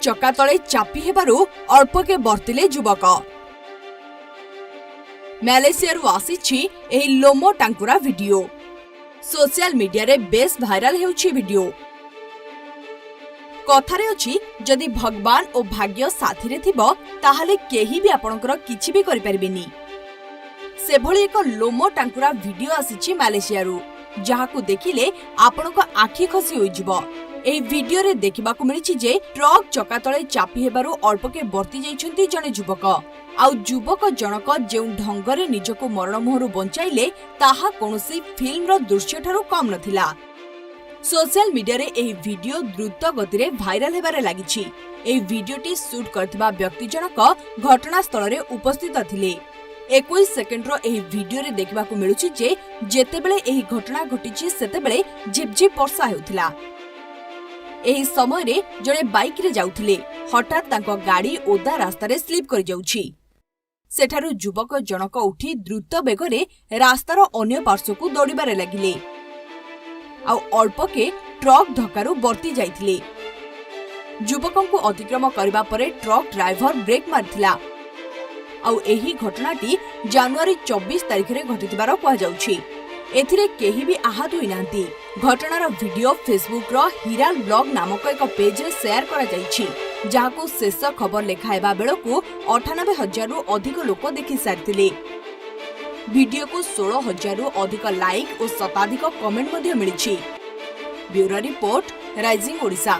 ଚକା ତଳେ ଚାପି ହେବାରୁ ଅଳ୍ପକେ ବର୍ତ୍ତିଲେ ଯୁବକ। ମାଲେସିଆରୁ ଆସିଛି ଏହି ଲୋମ ଟାଙ୍କୁରା ଭିଡିଓ। ସୋସିଆଲ ମିଡିଆରେ ବେଶ୍ ଭାଇରାଲ ହେଉଛି ଭିଡିଓ। କଥାରେ ଅଛି, ଯଦି ଭଗବାନ ଓ ଭାଗ୍ୟ ସାଥିରେ ଥିବ, ତାହେଲେ କେହି ବି ଆପଣଙ୍କର କିଛି ବି କରିପାରିବେନି। ସେଭଳି ଏକ ଲୋମ ଟାଙ୍କୁରା ଭିଡିଓ ଆସିଛି ମାଲେସିଆରୁ, ଯାହାକୁ ଦେଖିଲେ ଆପଣଙ୍କ ଆଖି ଖସି ହୋଇଯିବ। ଏହି ଭିଡିଓରେ ଦେଖିବାକୁ ମିଳିଛି ଯେ ଟ୍ରକ୍ ଚକା ତଳେ ଚାପି ହେବାରୁ ଅଳ୍ପକେ ବର୍ତ୍ତି ଯାଇଛନ୍ତି ଜଣେ ଯୁବକ। ଆଉ ଯୁବକ ଜଣକ ଯେଉଁ ଢଙ୍ଗରେ ନିଜକୁ ମରଣ ମୁହଁରୁ ବଞ୍ଚାଇଲେ, ତାହା କୌଣସି ଫିଲ୍ମର ଦୃଶ୍ୟଠାରୁ କମ୍ ନଥିଲା। ସୋସିଆଲ ମିଡିଆରେ ଏହି ଭିଡିଓ ଦ୍ରୁତ ଗତିରେ ଭାଇରାଲ ହେବାରେ ଲାଗିଛି। ଏହି ଭିଡିଓଟି ସୁଟ୍ କରିଥିବା ବ୍ୟକ୍ତି ଜଣକ ଘଟଣାସ୍ଥଳରେ ଉପସ୍ଥିତ ଥିଲେ। 21 ସେକେଣ୍ଡର ଏହି ଭିଡିଓରେ ଦେଖିବାକୁ ମିଳୁଛି ଯେ ଯେତେବେଳେ ଏହି ଘଟଣା ଘଟିଛି, ସେତେବେଳେ ଝିପଝିପ୍ ବର୍ଷା ହେଉଥିଲା। ଏହି ସମୟରେ ଜଣେ ବାଇକ୍ରେ ଯାଉଥିଲେ। ହଠାତ୍ ତାଙ୍କ ଗାଡ଼ି ଓଦା ରାସ୍ତାରେ ସ୍ଲିପ୍ କରିଯାଉଛି। ସେଠାରୁ ଯୁବକ ଜଣକ ଉଠି ଦ୍ରୁତ ବେଗରେ ରାସ୍ତାର ଅନ୍ୟ ପାର୍ଶ୍ୱକୁ ଦୌଡ଼ିବାରେ ଲାଗିଲେ। ଆଉ ଅଳ୍ପକେ ଟ୍ରକ୍ ଧକ୍କାରୁ ବର୍ତ୍ତି ଯାଇଥିଲେ। ଯୁବକଙ୍କୁ ଅତିକ୍ରମ କରିବା ପରେ ଟ୍ରକ୍ ଡ୍ରାଇଭର ବ୍ରେକ୍ ମାରିଥିଲା। ଆଉ ଏହି ଘଟଣାଟି ଜାନୁଆରୀ 24 ତାରିଖରେ ଘଟିଥିବାର କୁହାଯାଉଛି। ଏଥିରେ କେହି ବି ଆହତ ହୋଇନାହାନ୍ତି। ଘଟଣାର ଭିଡିଓ ଫେସବୁକର ହିରାଲ ବ୍ଲଗ ନାମକ ଏକ ପେଜରେ ସେୟାର କରାଯାଇଛି, ଯାହାକୁ ଶେଷ ଖବର ଲେଖା ହେବା ବେଳକୁ 98 ହଜାରରୁ ଅଧିକ ଲୋକ ଦେଖିସାରିଥିଲେ। ଭିଡିଓକୁ 16 ହଜାରରୁ ଅଧିକ ଲାଇକ୍ ଓ ଶତାଧିକ କମେଣ୍ଟ ମଧ୍ୟ ମିଳିଛି। Bureau report, rising Odisha.